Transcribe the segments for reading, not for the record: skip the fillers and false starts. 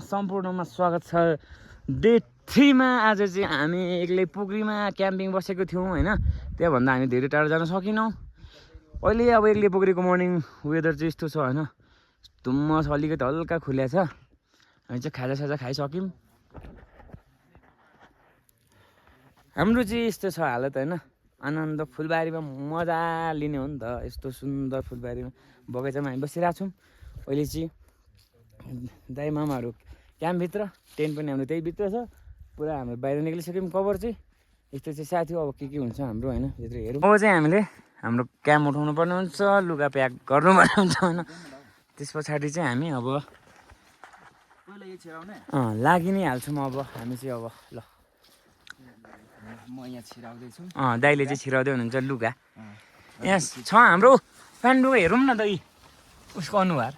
सम्पूर्णमा स्वागत छ। डे 3 मा आज चाहिँ हामी एक्लै पोखरीमा क्याम्पिङ बसेको थियौँ हैन। त्यहाँभन्दा हामी धेरै टाढो जान सकिनौँ। अहिले अब एक्लै पोखरीको मर्निङ वेदर चाहिँ यस्तो छ हैन। धुम्म छ, अलिकति हल्का खुल्या छ। हामी चाहिँ खाजासाजा खाइसक्यौँ। हाम्रो चाहिँ यस्तो छ हालत हैन। आनन्द फुलबारीमा मजा लिने हो नि त। यस्तो सुन्दर फुलबारीमा बगैँचामा हामी बसिरहेको छौँ। अहिले चाहिँ दाइ मामाहरू क्याम्पभित्र, टेन्ट पनि हाम्रो त्यही भित्र छ। पुरा हाम्रो बाहिर निक्लिसक्यौँ। कभर चाहिँ यस्तो चाहिँ साथी अब के हुन्छ हाम्रो हैन। भित्र हेरौँ। अब चाहिँ हामीले हाम्रो क्याम्प उठाउनु पर्ने हुन्छ, लुगा प्याक गर्नुपर्ने हुन्छ हैन। त्यस पछाडि चाहिँ हामी अब लागि नै हाल्छौँ। अब हामी चाहिँ अब ल म यहाँ छिराउँदैछु। दाइले चाहिँ छिराउँदै हुनुहुन्छ लुगा। यहाँ छ हाम्रो प्यान्ट लुगा, हेरौँ न त उसको अनुहार।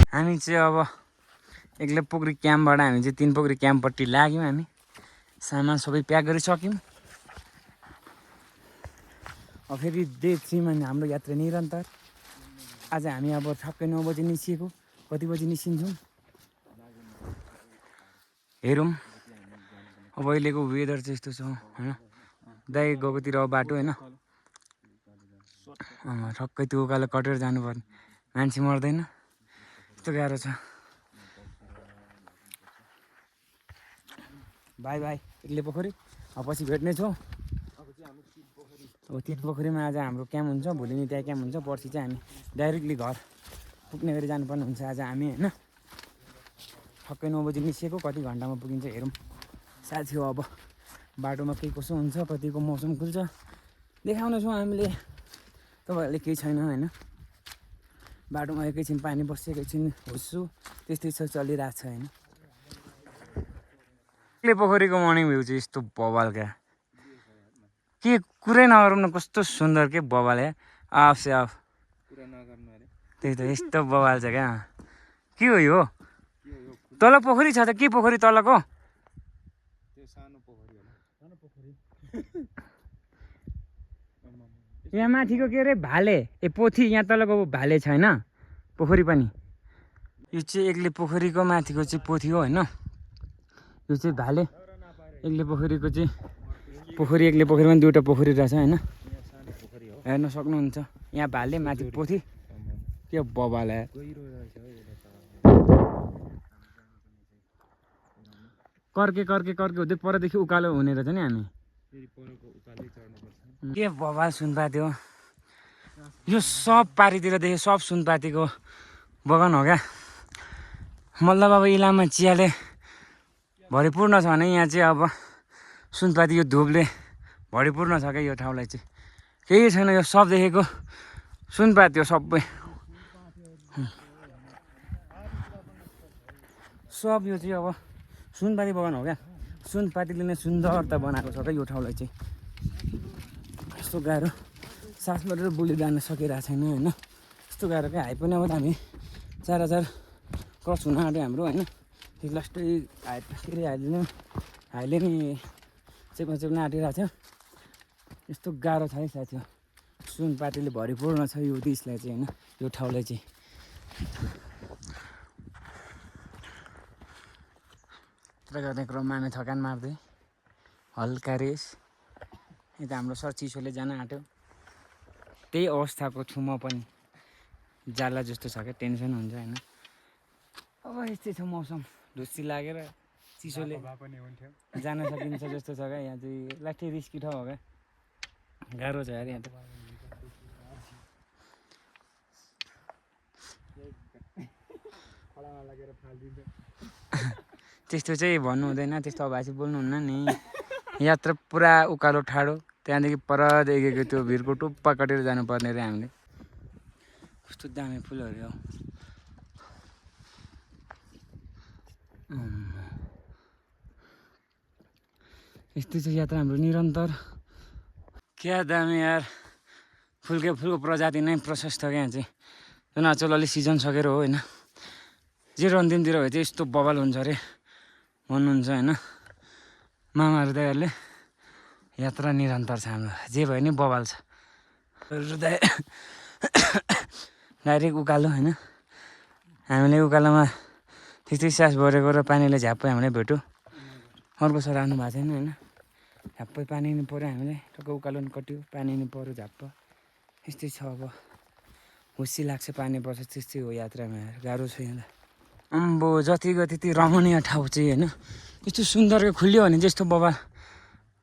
हामी चाहिँ अब एक्लै पोखरी क्याम्पबाट हामी चाहिँ 3 पोखरी क्याम्पपट्टि लाग्यौँ। हामी सामान सबै प्याक गरिसक्यौँ। अब फेरि डे 3 मा हाम्रो यात्रा निरन्तर। आज हामी अब ठक्कै 9 बजी निस्किएको। कति बजी निस्किन्छौँ हेरौँ। अब अहिलेको वेदर चाहिँ यस्तो छ हैन। दाइ गएकोतिर अब बाटो हैन, ठक्कै त्यो उकालो कटेर जानुपर्ने, मान्छे मर्दैन। यस्तो गाह्रो छ। बाई बाई एक्लै पोखरी। अब पछि भेट्ने छौँ। अब 3 पोखरीमा आज हाम्रो क्याम्प हुन्छ, भोलि नि त्यहाँ क्याम्प हुन्छ। पर्सि चाहिँ हामी डाइरेक्टली घर पुग्ने गरी जानुपर्ने हुन्छ आज हामी हैन। ठक्कै 9 बजी निस्किएको, कति घन्टामा पुगिन्छ हेरौँ साथी हो। अब बाटोमा के कसो हुन्छ, कतिको मौसम खुल्छ देखाउनेछौँ हामीले। तपाईँहरूले केही छैन हैन। बाटोमा एकैछिन पानी बस्छ, एकैछिन हुस्सु, त्यस्तै छ चलिरहेको छ हैन। एक्लै पोखरीको मर्निङ भ्यू चाहिँ यस्तो बवाल क्या, के कुरै नगरौँ न। कस्तो सुन्दर के बवाल है। आफ से आफ त्यही त यस्तो बवाल छ क्या। के हो यो? तल पोखरी छ त के पोखरी तलको? यहाँ माथिको के अरे भाले, ए पोथी, यहाँ तलको भाले छैन पोखरी पनि। यो चाहिँ एक्लै पोखरीको माथिको चाहिँ पोथी हो हैन। यो चाहिँ भाले। एक्लै पोखरीको चाहिँ पोखरी, एक्लै पोखरीमा 2वटा पोखरी रहेछ हैन। हेर्न सक्नुहुन्छ। यहाँ भाले, माथि पोथी। के बवाल है। कर्के कर्के कर्के हुँदै परदेखि उकालो हुने रहेछ नि हामी। के बवाल सुनपाती हो यो। सब पारीतिर देखेँ, सब सुनपातीको बगान हो क्या। मतलब अब इलाममा चियाले भरिपूर्ण छ भने यहाँ चाहिँ अब सुनपाती यो धुपले भरिपूर्ण छ क्या यो ठाउँलाई चाहिँ। केही छैन, यो सब देखेको सुनपाती हो सबै। सब यो चाहिँ अब सुनपाती बगान हो क्या। सुनपातीले नै सुन्दरता बनाएको छ क्या यो ठाउँलाई चाहिँ। यस्तो गाह्रो, सास गरेर बुली जान सकिरहेको छैन हैन। यस्तो गाह्रो क्या। हाई पनि अब हामी 4000 क्रस हुन आँट्यो हाम्रो हैन। त्यो लास्टै हाई के अरे हाईले नि चेप्न आँटिरहेको थियो। यस्तो गाह्रो छ है साथी हो। सुनपातीले भरिपूर्ण छ यो देशलाई चाहिँ हैन, यो ठाउँलाई चाहिँ। यात्रा गर्ने क्रममा हामी थकान मार्दै हल्का रेस। यता हाम्रो सर चिसोले जान आँट्यो। त्यही अवस्थाको छु म पनि। जाला जस्तो छ क्या, टेन्सन हुन्छ हैन। अब यस्तै छ मौसम, ढुस्सी लागेर चिसोले जान सकिन्छ जस्तो छ क्या। यहाँ चाहिँ लास्टै रिस्की ठाउँ हो क्या, गाह्रो छ यार यहाँ त। त्यस्तो चाहिँ भन्नु हुँदैन, त्यस्तो भाषी बोल्नुहुन्न नि। यात्रा पुरा उकालो ठाडो, त्यहाँदेखि पर देखेको त्यो भिरको टुप्पा कटेर जानुपर्ने रे हामीले। कस्तो दामी फुलहरू हो। यस्तै छ यात्रा हाम्रो निरन्तर। क्या दामी यार, फुलको प्रजाति नै प्रशस्त क्या यहाँ चाहिँ। जुन अचल अलि सिजन सकेर हो होइन, जेठो अन्तिमतिर भयो चाहिँ यस्तो बवाल हुन्छ अरे भन्नुहुन्छ होइन मामाहरू दाइहरूले। यात्रा निरन्तर छ हाम्रो, जे भयो नि बवाल छ। डाइरेक्ट उकालो होइन, हामीले उकालोमा त्यस्तै सास भरेको र पानीले झ्याप्पै हामीलाई भेट्यो। अर्को सर आउनु भएको छैन होइन, झ्याप्पै पानी नि पऱ्यो हामीलाई, टक्क उकालो नि कट्यो, पानी नि पऱ्यो झ्याप्प। यस्तै छ अब, खुसी लाग्छ पानी पर्छ, त्यस्तै हो यात्रामा। गाह्रो छ यहाँ। अम्बो जति गयो त्यति रमणीय ठाउँ चाहिँ होइन, यस्तो सुन्दर खुल्यो भने जस्तो बबा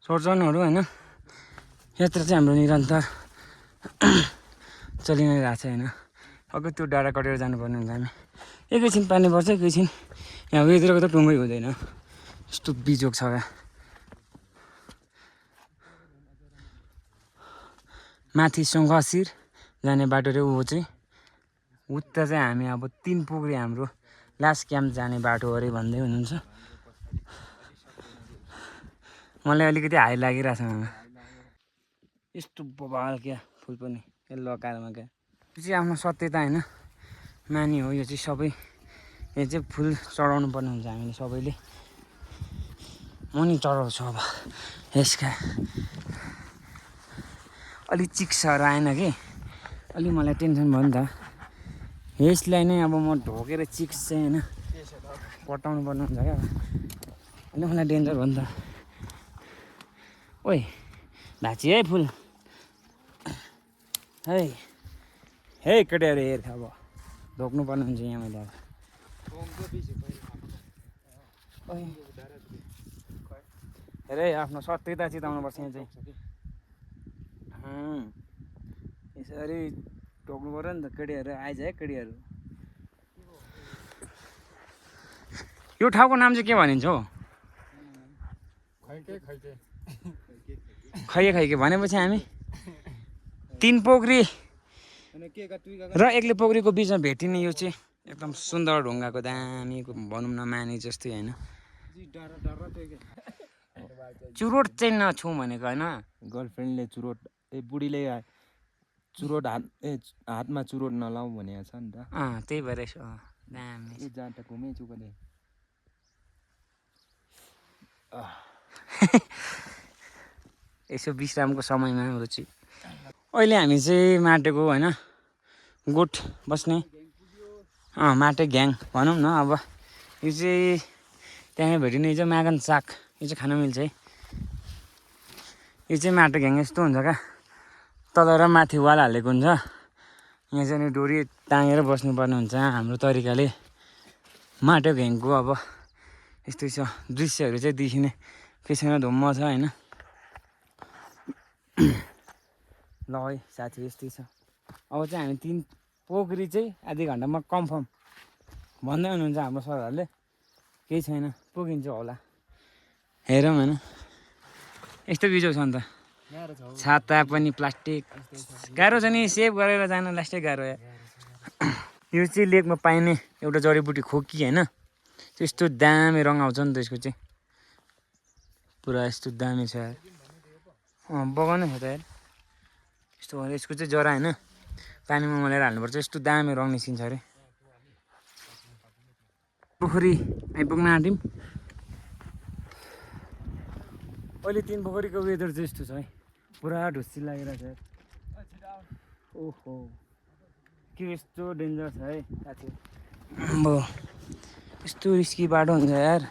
चर्चनहरू होइन। यात्रा चाहिँ हाम्रो निरन्तर चलि नै रहेछ होइन। अघि त्यो डाँडा कटेर जानुपर्ने हुन्छ हामी। एकैछिन पानी पर्छ, एकैछिन यहाँ वेदरको त टुङ्गै हुँदैन, यस्तो बिजोग छ क्या। माथि सङ्घसिर जाने बाटो रे ऊ चाहिँ, उता चाहिँ हामी अब 3 पोखरी हाम्रो लास्ट क्याम्प जाने बाटो अरे भन्दै हुनुहुन्छ। मलाई अलिकति हाई लागिरहेछ मामा। यस्तो बबाल क्या फुल पनि यल्लो आकारमा क्या। यो चाहिँ आफ्नो सत्यता होइन, मानी हो यो चाहिँ सबै। यो चाहिँ फुल चढाउनु पर्ने हुन्छ हामीले सबैले। म नि चढाउँछु अब यसका। अलि चिक्सहरू आएन कि, अलि मलाई टेन्सन भयो नि त। यसलाई नै अब म ढोकेर चिक्स चाहिँ होइन पटाउनु पर्ने हुन्छ क्या। अलि मलाई डेन्जर भयो नि त। ओइ भाँची है फुल, है हे केटाहरू हेर, अब ढोक्नु पर्ने हुन्छ यहाँ मैले अब। हेरे आफ्नो सत्यता चिताउनुपर्छ यहाँ चाहिँ। यसरी ढोक्नु पऱ्यो नि त केटीहरू। आइज है केटीहरू। यो ठाउँको नाम चाहिँ के भनिन्छ हो? खैके भनेपछि हामी 3 पोखरी र एक्लै पोखरीको बिचमा भेटिने यो चाहिँ एकदम सुन्दर ढुङ्गाको दामीको भनौँ न माने जस्तै होइन। चुरोट चाहिँ नछौँ भनेको होइन, गर्लफ्रेन्डले चुरोट बुढीले चुरोट हातमा चुरोट नलाऊ भनेको छ नि त। त्यही भएर दामी जहाँ त घुमै चुकले। यसो विश्रामको समयमा रुचि। अहिले हामी चाहिँ माटेको होइन गोठ बस्ने माटे ग्याङ भनौँ न। अब यो चाहिँ त्यहाँ भेटिने चाहिँ मागन साग, यो चाहिँ खान मिल्छ है। यो चाहिँ माटे ग्याङ यस्तो हुन्छ क्या, तल र माथि वाल हालेको हुन्छ। यहाँ चाहिँ डोरी तानेर बस्नुपर्ने हुन्छ हाम्रो तरिकाले। माटो घ्याङको अब यस्तै छ दृश्यहरू चाहिँ देखिने केही छैन, धुम्म छ होइन। ल है साथी यस्तै छ। अब चाहिँ हामी 3 पोखरी चाहिँ आधी घन्टामा कन्फर्म भन्दै हुनुहुन्छ हाम्रो सरहरूले। केही छैन, पुगिन्छ होला, हेरौँ होइन। यस्तो बिजोग छ नि त, छाता पनि प्लास्टिक। गाह्रो छ नि सेभ गरेर जान, लास्टै गाह्रो या। यो चाहिँ लेकमा पाइने एउटा जडीबुटी खोकी होइन, त्यस्तो दामी रङ आउँछ नि त यसको चाहिँ, पुरा यस्तो दामी छ यार। बगानै छ त यार यस्तो। यसको चाहिँ जरा होइन पानीमा मलेर हाल्नुपर्छ, यस्तो दामी रङ निस्किन्छ अरे। पोखरी आइपुग्न आँट्यौँ। अहिले 3 पोखरीको वेदर चाहिँ यस्तो छ है, पुरा ढुस्सी लागिरहेछ यार। ओहो के यस्तो डेन्जर छ है साथी। अब यस्तो रिस्की बाटो हुन्छ यार।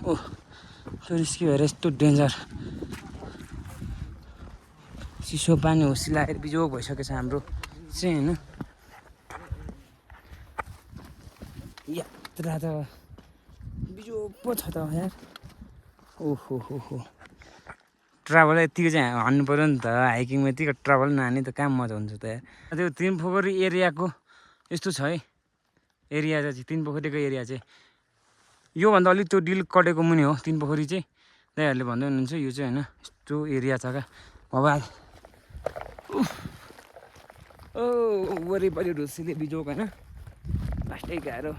ओह त्यो रिस्की भएर यस्तो डेन्जर। चिसो पानी हुस्सी लागेर बिजोग भइसकेको छ हाम्रो चाहिँ होइन। यात्रा त पो छ त यार ओहो हो हो ट्राभल यतिको चाहिँ हान्नु पऱ्यो नि त हाइकिङमा यतिको ट्राभल नहाने त कहाँ मजा हुन्छ त यार त्यो तिन पोखरी एरियाको यस्तो छ है एरिया चाहिँ तिन पोखरीको एरिया चाहिँ योभन्दा अलिक त्यो डिल कटेको मुनि हो तिन पोखरी चाहिँ दाइहरूले भन्दै हुनुहुन्छ यो चाहिँ होइन यस्तो एरिया छ क्या भवाल ओ वरिपरि ढुसीले बिजोक होइन लास्टै गाह्रो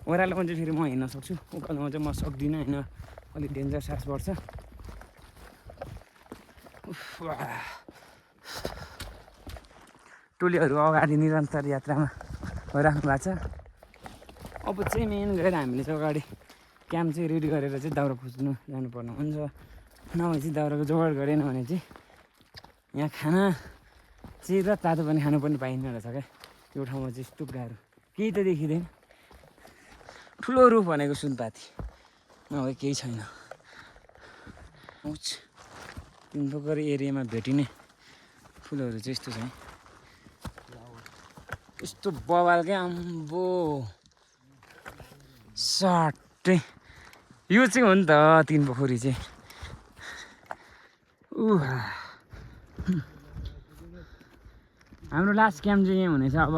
ओह्रालोमा चाहिँ फेरि म हिँड्न सक्छु उकालोमा चाहिँ म सक्दिनँ होइन अलिक डेन्जर सास पर्छ टोलीहरू अगाडि निरन्तर यात्रामा राख्नु भएको छ अब चाहिँ मेन गएर हामीले चाहिँ अगाडि क्याम्प चाहिँ रेडी गरेर चाहिँ दाउरा खोज्नु जानुपर्ने हुन्छ नभए चाहिँ दाउराको जोगाड गरेन भने चाहिँ यहाँ खाना चाहिँ र तातो पनि खानु पनि पाइन्न रहेछ क्या त्यो ठाउँमा चाहिँ यस्तो गाह्रो केही त देखिँदैन ठुलो रुख भनेको सुनपाती नभए केही छैन तिन पोखरी एरियामा भेटिने फुलहरू चाहिँ यस्तो छ है यस्तो बवाल क्या अम्बो सट्टै यो चाहिँ हो नि त तिन पोखरी चाहिँ हाम्रो लास्ट क्याम्प चाहिँ यहाँ हुनेछ अब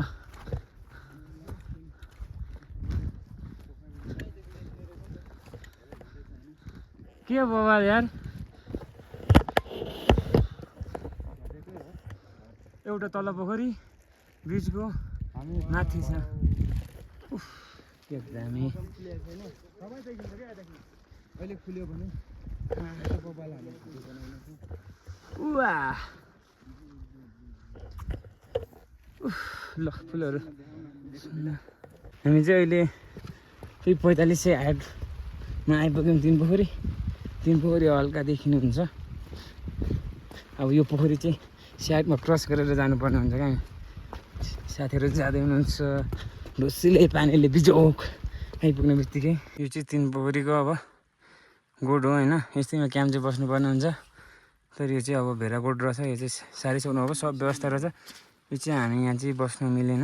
के हो बवाल यार एउटा तल पोखरी बिचको माथि छ के दामी अहिले खुल्यो भने ल फुलहरू हामी चाहिँ अहिले त्यही 4500 हाइटमा आइपुग्यौँ तिन पोखरी हल्का देखिनुहुन्छ अब यो पोखरी चाहिँ साइडमा क्रस गरेर जानुपर्ने हुन्छ क्या साथीहरू जाँदै हुनुहुन्छ ढुसीले पानीले बिजोक आइपुग्ने बित्तिकै यो चाहिँ तिन पोखरीको अब गोड हो होइन यस्तैमा क्याम्प चाहिँ बस्नुपर्ने हुन्छ तर यो चाहिँ अब भेराकोट रहेछ यो चाहिँ साह्रै सक्नु अब सब व्यवस्था रहेछ यो चाहिँ हामी यहाँ चाहिँ बस्नु मिलेन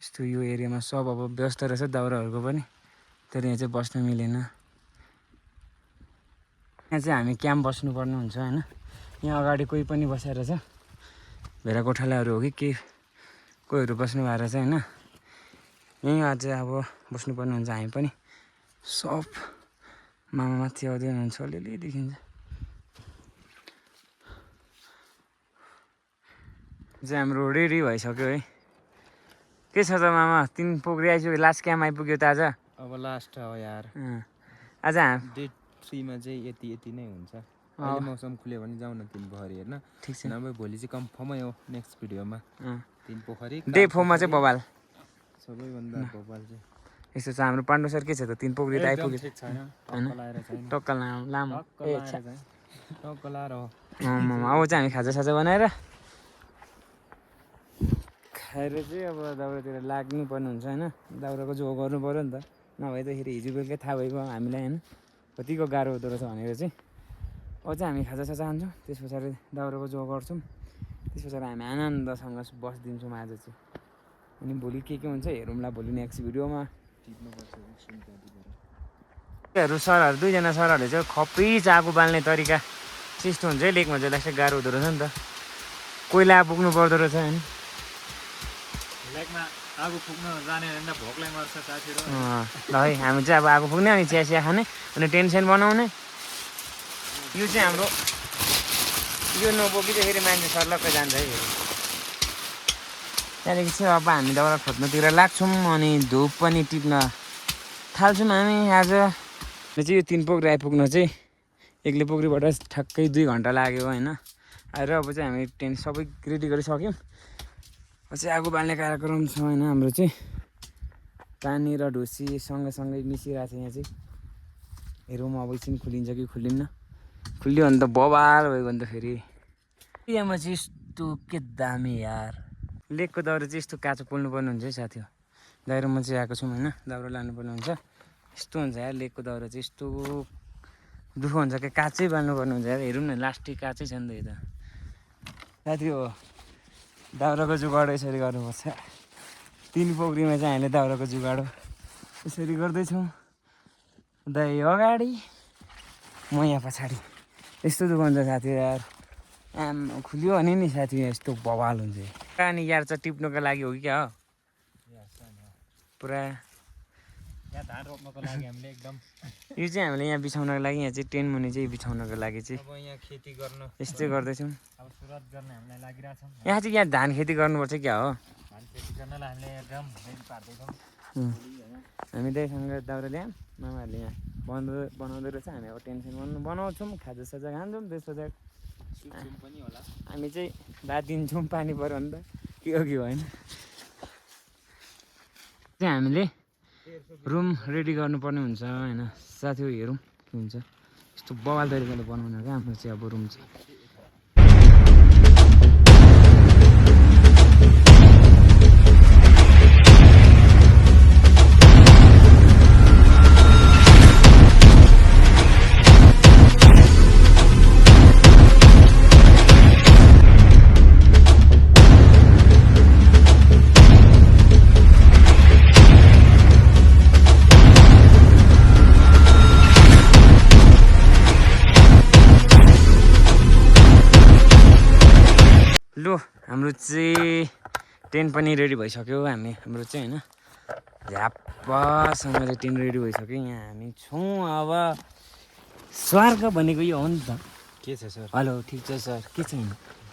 यस्तो यो एरियामा सब अब व्यवस्था रहेछ दाउराहरूको पनि तर यहाँ चाहिँ बस्नु मिलेन यहाँ चाहिँ हामी क्याम्प बस्नुपर्ने हुन्छ होइन यहाँ अगाडि कोही पनि बसेर छ भेराकोठालाहरू हो कि के कोहीहरू बस्नु भएको रहेछ होइन यहीँ अझै अब बस्नुपर्ने हुन्छ हामी पनि सब मामा माथि आउँदै हुनुहुन्छ अलिअलि देखिन्छ चाहिँ हाम्रो रेडी भइसक्यो है के छ त मामा तिन पोखरी आइसक्यो लास्ट क्याम्प आइपुग्यो त आज अब लास्ट हो यार आज डे 3 मा चाहिँ यति नै हुन्छ अहिले मौसम खुल्यो भने जाउँ न तिन पोखरी हेर्न ठिक छ नभए भोलि चाहिँ कन्फर्मै हो नेक्स्ट भिडियोमा तिन पोखरी डे 4 मा चाहिँ बवाल सबैभन्दा बवाल चाहिँ यस्तो छ हाम्रो पाण्डु सर के छ त तिन पोखरी त आइपुग्यो टक्क लामो लाएर हो अब चाहिँ हामी खाजा बनाएर खाएर चाहिँ अब दाउरातिर लाग्नु पर्ने हुन्छ होइन दाउराको जो गर्नु पऱ्यो नि त नभए त फेरि हिजो बेलुकै थाहा भइगयो हामीलाई होइन कतिको गाह्रो हुँदो रहेछ भनेर चाहिँ अब चाहिँ हामी खाजा खान्छौँ त्यस पछाडि दाउराको जो गर्छौँ त्यस पछाडि हामी आनन्दसँग बसिदिन्छौँ आज चाहिँ अनि भोलि के हुन्छ हेरौँला भोलि नेक्स्ट भिडियोमा सरहरू दुईजना सरहरूले चाहिँ खप्पै चागो बाल्ने तरिका त्यस्तो हुन्छ है लेकमा चाहिँ लास्ट गाह्रो हुँदो रहेछ नि त कोइला पुग्नु पर्दो रहेछ होइन लेकमा आगो फुक्न जाने होइन भोकलाई मर्छ साथीहरू ल है हामी चाहिँ अब आगो पुग्ने अनि चिया खाने अनि टेन्सन बनाउने यो चाहिँ हाम्रो यो नबोकी चाहिँ फेरि मान्छे सर्लक्कै जान्छ है फेरि त्यहाँदेखि चाहिँ अब हामी दाउरा खोज्नुतिर लाग्छौँ अनि धुप पनि टिप्न थाल्छौँ हामी आज चाहिँ यो तिन पोखरी आइपुग्न चाहिँ एक्लै पोखरीबाट ठ्याक्कै 2 घन्टा लाग्यो होइन आएर अब चाहिँ हामी टेन्ट सबै रेडी गरिसक्यौँ चाहिँ आगो बाल्ने कार्यक्रम छ होइन हाम्रो चाहिँ पानी र ढुसी सँगै मिसिरहेको छ यहाँ चाहिँ हेरौँ अब एकछिन खुलिन्छ कि खुलिन्न खुल्यो भने त बवाल भयो भने त फेरि यहाँमा चाहिँ यस्तो के दामी यार लेकको दाउरा चाहिँ यस्तो काँचो पोल्नुपर्ने हुन्छ है साथी हो दाउरामा चाहिँ आएको छौँ होइन दाउरा लानुपर्ने हुन्छ यस्तो हुन्छ यार लेकको दाउरा चाहिँ यस्तो दुःख हुन्छ कि काँचै बाल्नुपर्ने हुन्छ यार हेरौँ न लास्टै काँचै छ नि त यो त साथी हो दाउराको जुगाड यसरी गर्नुपर्छ तिन पोखरीमा चाहिँ हामीले दाउराको जुगाड यसरी गर्दैछौँ दाइ अगाडि म यहाँ पछाडि यस्तो दुकान छ साथी यार खुल्यो भने नि साथी यस्तो बवाल हुन्छ अनि यार चाहिँ टिप्नुको लागि हो कि क्या हो पुरा यहाँ धान रोप्नको लागि हामीले एकदम यो चाहिँ हामीले यहाँ बिछाउनको लागि यहाँ चाहिँ टेन मुनि चाहिँ बिछाउनको लागि चाहिँ अब यहाँ खेती गर्न यस्तै गर्दैछौँ अब सुरुवात गर्न हामीलाई लागिरहेछौँ यहाँ चाहिँ यहाँ धान खेती गर्नुपर्छ क्या हो धान खेती गर्नलाई हामीले एकदम रेडी पार्दैछौँ हामी त्यहीसँग दाउरा ल्यायौँ मामाहरूले यहाँ बनाउँदै रहेछ हामी अब टेन्सन बनाउँछौँ खाजासाजा खान्छौँ त्यसपछि पनि होला हामी चाहिँ भात दिन्छौँ पानी पऱ्यो भने त के हो कि होइन चाहिँ हामीले रुम रेडी गर्नुपर्ने हुन्छ होइन साथी हेरौँ के हुन्छ यस्तो बवाल तरिकाले बनाउनु क्या हाम्रो चाहिँ अब रुम चाहिँ लु हाम्रो चाहिँ टेन्ट पनि रेडी भइसक्यो हाम्रो चाहिँ होइन झ्याप्पसँग चाहिँ टेन्ट रेडी भइसक्यो यहाँ हामी छौँ अब स्वर्ग भनेको यो हो नि त के छ सर हेलो ठिक छ सर के छैन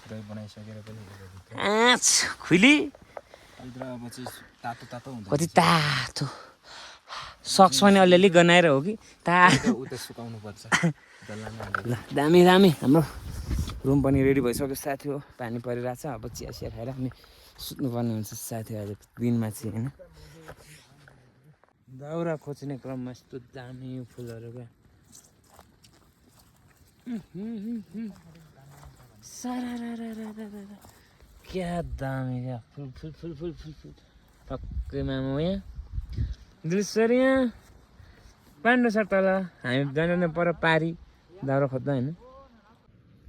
दही बनाइसकेर पनि खुली अब चाहिँ तातो तातो हुन्छ कति तातो सक्स पनि अलिअलि गनाएर हो कि उता सुकाउनु पर्छ ल दामी दामी हाम्रो रुम पनि रेडी भइसक्यो साथी हो पानी परिरहेको छ अब चिया सिया खाएर हामी सुत्नुपर्ने हुन्छ साथी आज दिनमा चाहिँ होइन दाउरा खोज्ने क्रममा यस्तो दामी फुलहरू क्या दामी क्या फुल फुल फुल फुल फुल फुल टक्कै मामा हो यहाँ दिलसर यहाँ पाण्डो सर तल हामी जान पर पारी दाउरा खोज्दा होइन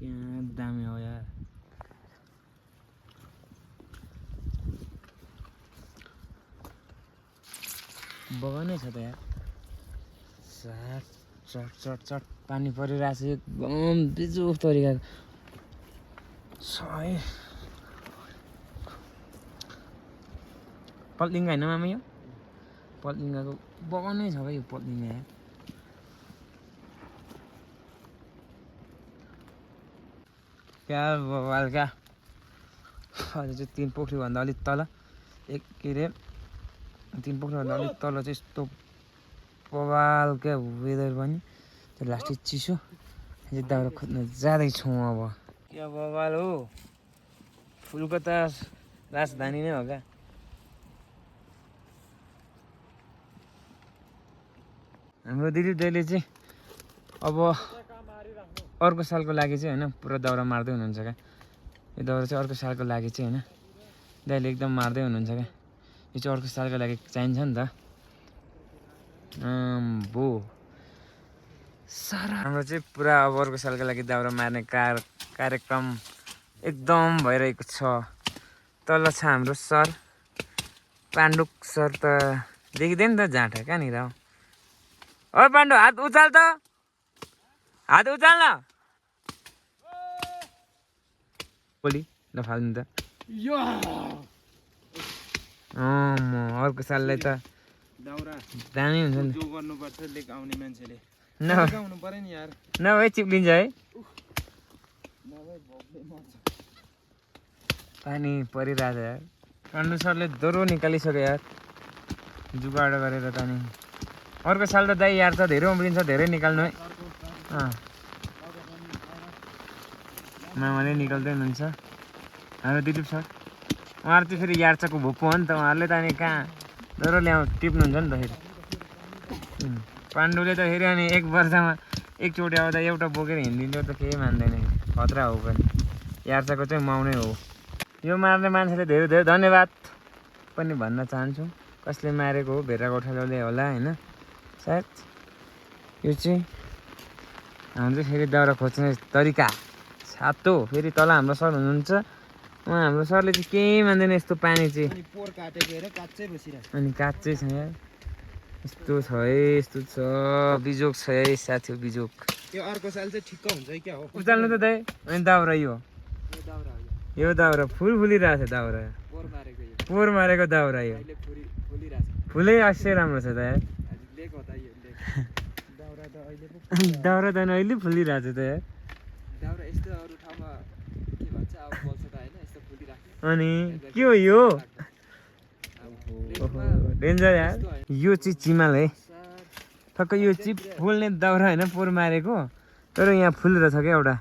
क्या दामी हो यार बगानै छ त यार चट चट चट चट पानी परिरहेको छ एकदम बिजुक तरिकाको सय पल्टिङ्गा होइन मामा यो पल्टिङ्गाको बगानै छ भाइ यो पल्टिङ्गा यार क्या बवाल क्या अझै चाहिँ 3 पोखरीभन्दा अलिक तल एक के अरे 3 पोखरीभन्दा अलिक तल चाहिँ यस्तो बवाल क्या वेदर पनि त्यो लास्टै चिसो चाहिँ दाउरा खोज्न जाँदैछौँ अब क्या बवाल हो फुलको त राजधानी नै हो क्या हाम्रो दिदी दाइले चाहिँ अब अर्को सालको लागि चाहिँ होइन पुरा दाउरा मार्दै हुनुहुन्छ क्या यो दाउरा चाहिँ अर्को सालको लागि चाहिँ होइन दाइले एकदम मार्दै हुनुहुन्छ क्या यो चाहिँ अर्को सालको लागि चाहिन्छ नि त भो सारा हाम्रो चाहिँ पुरा अब अर्को सालको लागि दाउरा मार्ने कार्यक्रम एकदम भइरहेको छ तल छ हाम्रो सर पाण्डुक सर त देखिँदैन त जाँठा कहाँनिर हो ओ पाण्डु हात उचाल त हात उचाल न बोली नफाल्नु त म अर्को साललाई त दाउरा दामी हुन्छ नि जो गर्नुपर्छ लेक आउने मान्छेले नभए आउनु पर्यो नि यार नभए चिप्लिन्छ है पानी परिरहेछ यार पाण्डु सरले दोहोरो निकालिसक्यो यार जुगाड गरेर त नि अर्को साल त दाइ यार त धेरै उम्रिन्छ धेरै निकाल्नु है मामाले निकाल्दै हुनुहुन्छ हाम्रो दिलीप सर उहाँहरू चाहिँ फेरि यार्चको भोको हो नि त उहाँहरूले त अनि कहाँ दोहोरो टिप्नुहुन्छ नि त फेरि पाण्डुले त फेरि अनि एक वर्षमा एकचोटि आउँदा एउटा बोकेर हिँडिदिन्छ त केही मान्दैन खतरा हो पनि यार्चको चाहिँ माउनै हो यो मार्ने मान्छेले धेरै धेरै धन्यवाद पनि भन्न चाहन्छु कसले मारेको हो भेरा गोठालोले होला होइन सायद यो चाहिँ हाम्रो चाहिँ फेरि दाउरा खोज्ने तरिका छातो फेरि तल हाम्रो सर हुनुहुन्छ उहाँ हाम्रो सरले चाहिँ केही मान्दैन यस्तो पानी चाहिँ पोहोर काटेको हेर काँचै बसिरहेको अनि काँचै छ यार यस्तो छ है, यस्तो छ। बिजोक छ है साथी, बिजोक। यो अर्को साल चाहिँ ठिक्क हुन्छ कि क्या हो? उचाल्नु त दाइ। अनि दाउरा यो यो दाउरा हो यो दाउरा फुल फुलिरहेको छ दाउरा। पोहोर मारेको यो। पोहोर मारेको दाउरा यो। अहिले फुलिरहेछ। फुलै अवश्य राम्रो छ त यार। लेक हो त यो लेक। दाउरा त अहिले पो दाउरा त अहिले फुलिरहेको छ त यार। दाउरा यस्तो अरू ठाउँमा के भन्छ अब बल्छ त होइन यस्तो फुलिराख्यो। अनि के हो यो? रेसमा डेन्जर यार। यो चाहिँ चिमाल है। ठक्क यो चिप फुल्ने दाउरा होइन पोहोर मारेको, तर यहाँ फुलेर छ क्या एउटा।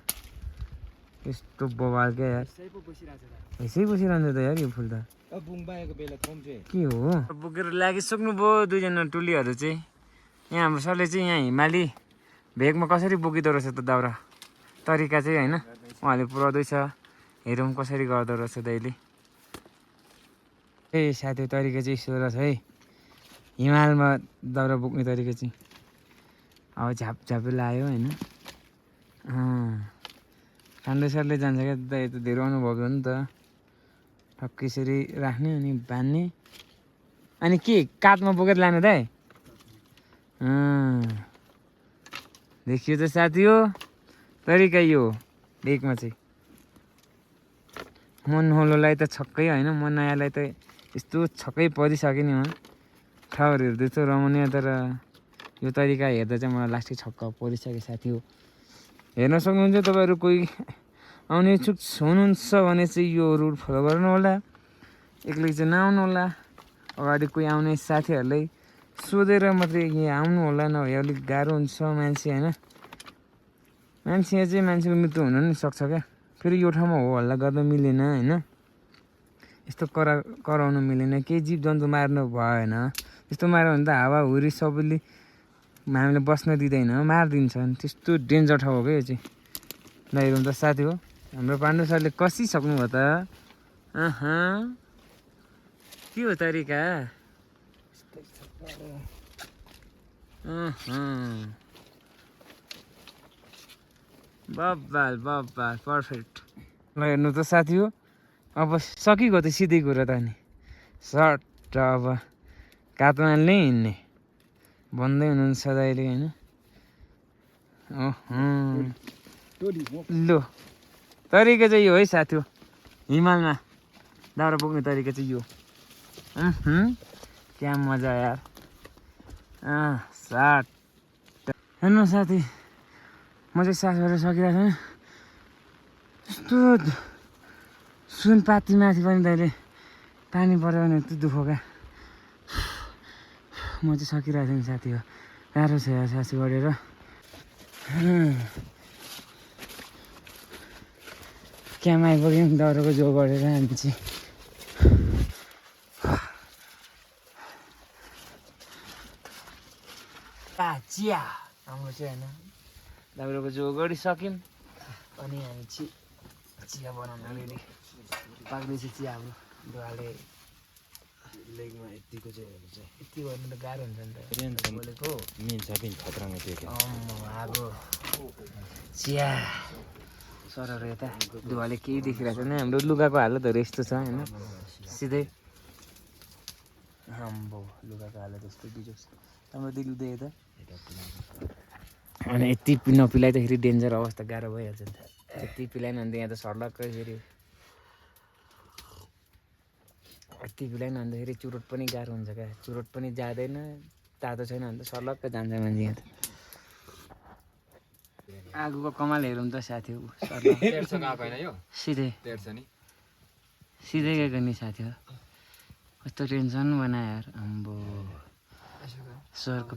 यस्तो बवाल क्या यार। यसै पो बसिरहेछ त। यसै बसिरहन्छ त यार यो फुल त। अब बुङ बाएको बेला कम्जे। के हो बोकेर लागिसक्नुभयो दुईजना टोलीहरू चाहिँ। यहाँ हाम्रो सरले चाहिँ यहाँ हिमाली भेगमा कसरी बोकिँदो रहेछ त दाउरा, तरिका चाहिँ होइन उहाँले पुऱ्याउँदैछ। हेरौँ कसरी गर्दो रहेछ दैले। ए साथी तरिका चाहिँ यस्तो रहेछ है, हिमालमा दाउरा बोक्ने तरिका चाहिँ। अब झापझापे लायो होइन। पाण्डे सरले जान्छ क्या त, यता धेरै अनुभव हो नि त। ठक्कै यसरी राख्ने अनि बान्ने। अनि के काठमा बोकेर लाने दाइ? देखियो त साथी हो तरिका यो भेगमा चाहिँ। म नौलोलाई त छक्कै होइन, म नयाँलाई त यस्तो छक्कै परिसक्यो नि। ठाउँहरू हेर्दैछ रमाउने, तर यो तरिका हेर्दा चाहिँ मलाई लास्टै छक्क परिसक्यो साथी हो। हेर्न सक्नुहुन्छ तपाईँहरू, कोही आउने इच्छुक हुनुहुन्छ भने चाहिँ यो रुट फलो गर्नु होला। एक्लै चाहिँ नआउनु होला। अगाडि कोही आउने साथीहरूलाई सोधेर मात्रै यहाँ आउनु होला, नभए अलिक गाह्रो हुन्छ मान्छे होइन। मान्छे चाहिँ मान्छेको मृत्यु हुन नि सक्छ क्या। फेरि यो ठाउँमा हो हल्ला गर्दा मिलेन होइन, यस्तो कराउनु मिलेन। केही जीव जन्तु मार्नु भएन। यस्तो मार्यो भने त हावाहुरी सबैले हामीले बस्न दिँदैन, मारिदिन्छन्। त्यस्तो डेन्जर ठाउँ हो क्या यो चाहिँ। ल हेरौँ त साथी हो, हाम्रो पाण्डु सरले कसिसक्नुभयो त। के हो तरिका? बब्बाल बब्बाल पर्फेक्ट। ल हेर्नु त साथी हो, अब सकिगयो त सिधै कुरा त। अनि सर्ट अब काठमाडौँ हिँड्ने भन्दै हुनुहुन्छ दाइले होइन। लो तरिका चाहिँ यो है साथी हो, हिमालमा दाउरा बोक्ने तरिका चाहिँ यो। क्या मजा यार। साट हेर्नु साथी, म चाहिँ सास गरेर सकिरहेको छैन। यस्तो सुनपाती माथि पनि दाइले पानी पऱ्यो भने यस्तो दुःख क्या। म चाहिँ सकिरहेको छैन साथी हो, गाह्रो छ यार सास गरेर। क्याम आइपुग्यौँ दाउराको जो गरेर हामी चाहिँ। चिया हाम्रो चाहिँ होइन, दाउराको जो गरिसक्यौँ अनि हामी चाहिँ चिया बनाउन रेडी। पाक्दैछ चिया हाम्रो दुवाले। लेगमा यतिको चाहिँ यति गर्नु त गाह्रो हुन्छ नि त। बोलेको मिल्छ पनि खतरामा त्यो। अब चिया सरहरू यता दुवाले केही देखिरहेको छैन। हाम्रो लुगाको हालतहरू यस्तो छ होइन, सिधै आम्बो लुगाको हालत यस्तो बिजोक छ। हाम्रो दिलुँदै यता अनि यति नपिलाइदाखेरि डेन्जर अवस्था गाह्रो भइहाल्छ नि त। यति पिलाएन भने त यहाँ त सर्लक्कै फेरि यति पिलाएन भन्दाखेरि चुरोट पनि गाह्रो हुन्छ क्या। चुरोट पनि जाँदैन, तातो छैन भने त सर्लक्कै जान्छ मान्छे यहाँ त। आगोको कमाल हेरौँ त साथी हो। सिधै सिधै गएको नि साथी हो। कस्तो टेन्सन बनायो यार। आम्बो सरको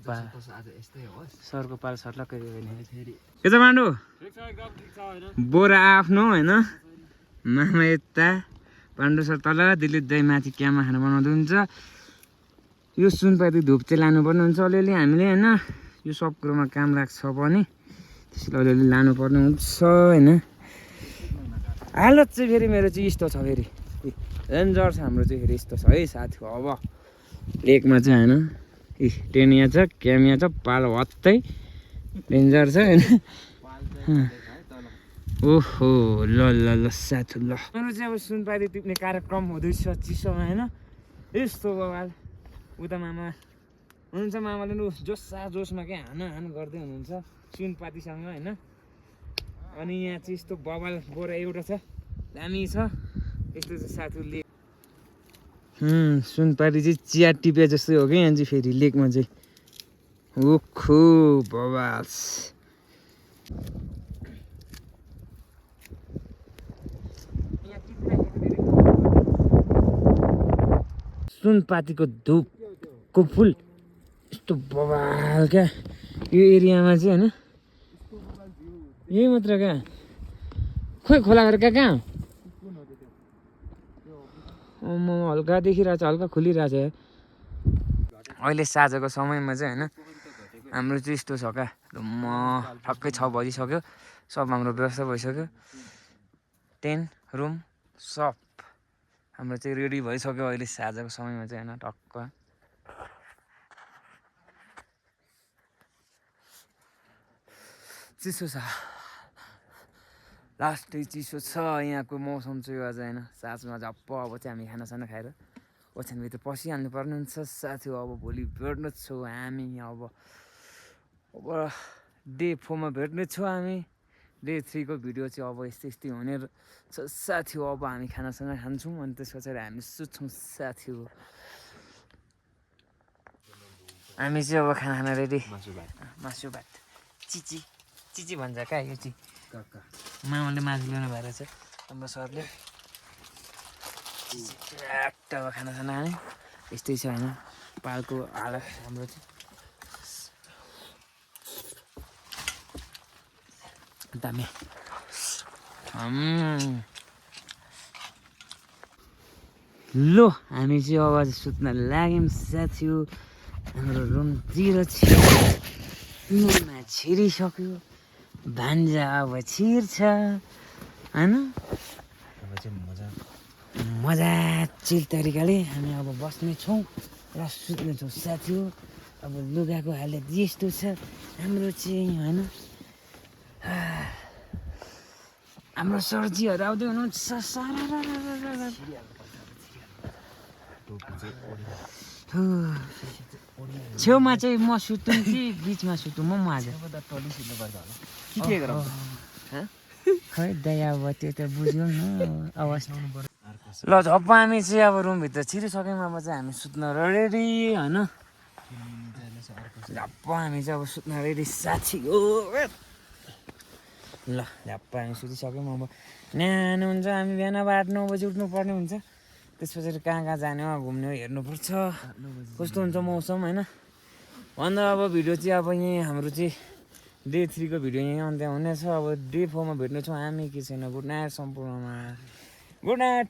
पाल सर्लक्कै गयो भने फेरि के छ पाण्डु? बोरा आफ्नो होइन, मामा यता, पाण्डु सर तल, दिलिप दाइ माथि क्यामा खाना बनाउँदै हुन्छ। यो सुनपाती धुप चाहिँ लानुपर्ने हुन्छ अलिअलि हामीले होइन। यो सब कुरोमा काम लाग्छ पनि, त्यसले अलिअलि लानुपर्ने हुन्छ होइन। हालत चाहिँ फेरि मेरो चाहिँ यस्तो छ, फेरि डेन्जर छ हाम्रो चाहिँ फेरि यस्तो छ है साथी हो। अब लेकमा चाहिँ होइन, टेनिया छ, क्यामिया छ, पाल हत्तै डेन्जर छ होइन। ओहो ल ल ल साथी ल, मेरो चाहिँ अब सुनपाती टिप्ने कार्यक्रम हुँदैछ चिसोमा होइन। यस्तो बवाल उता मामा हुनुहुन्छ मामाले लु जोसमा क्या हान गर्दै हुनुहुन्छ सुनपातीसँग होइन। अनि यहाँ चाहिँ यस्तो बवाल बोरा एउटा छ दामी छ यस्तो चाहिँ साथीले सुनपाती चाहिँ चिया टिपे जस्तै हो क्या यहाँ चाहिँ फेरि लेकमा चाहिँ ओखो बवास। सुनपातीको धुपको फुल यस्तो बवाल क्या यो एरियामा चाहिँ होइन यही मात्र क्या खोइ खोला गरेर कहाँ म हल्का देखिरहेको छ हल्का खोलिरहेको छ यार। अहिले साँझको समयमा चाहिँ होइन हाम्रो चाहिँ यस्तो छ क्या म ठक्कै 6 बजिसक्यो सब हाम्रो व्यवस्था भइसक्यो टेन्ट रुम सब हाम्रो चाहिँ रेडी भइसक्यो अहिले साँझको समयमा चाहिँ होइन टक्क चिसो छ लास्टै चिसो छ यहाँको मौसम चाहिँ यो आज होइन साँझमा झप्प अब चाहिँ हामी खानासाना खाएर ओछ्यानभित्र पसिहाल्नु पर्ने हुन्छ साथी अब भोलि भेट्ने छौँ हामी अब डे 4 मा भेट्ने छौँ हामी डे 3 को भिडियो चाहिँ अब यस्तै हुने छ साथी हो। अब हामी खानासाना खान्छौँ अनि त्यस पछाडि हामी सुत्छौँ साथी हो। हामी चाहिँ अब खाना रेडी मासु भात चिची भन्छ क्या यो चाहिँ मामाले मासु ल्याउनु भएर छ हाम्रो सरले ट्याक्ट अब खानासाना खाने यस्तै छ होइन पालको हालत हाम्रो चाहिँ दामी लो हामी चाहिँ अब सुत्न लाग्यौँ साथी हो। हाम्रो रुमतिर छिरमा छिरिसक्यो भान्जा अब छिर्छ होइन मजा चिल तरिकाले हामी अब बस्नेछौँ र सुत्नेछौँ साथी हो। अब लुगाको हालत यस्तो छ हाम्रो चाहिँ होइन हाम्रो सरजीहरू आउँदै हुनुहुन्छ छेउमा चाहिँ म सुतौँ कि बिचमा सुतौँ म आज के गरौँ खै दया अब त्यो त बुझ्यौँ न अवस्था ल झप्प हामी चाहिँ अब रुमभित्र छिरिसक्यौँ अब चाहिँ हामी सुत्न रेडी होइन झप्प हामी चाहिँ अब सुत्न रेडी साथी हो। ल झप्प हामी सुतिसक्यौँ अब न्यानो हुन्छ हामी बिहान अब 8-9 बजी उठ्नु पर्ने हुन्छ त्यस पछाडि कहाँ जाने हो घुम्ने हो हेर्नुपर्छ कस्तो हुन्छ मौसम होइन। भन्दा अब भिडियो चाहिँ अब यहीँ हाम्रो चाहिँ डे 3 को भिडियो यहीँ अन्त्य हुनेछ। अब डे 4 मा भेट्नेछौँ हामी के छैन। गुड नाइट सम्पूर्णमा गुड नाइट।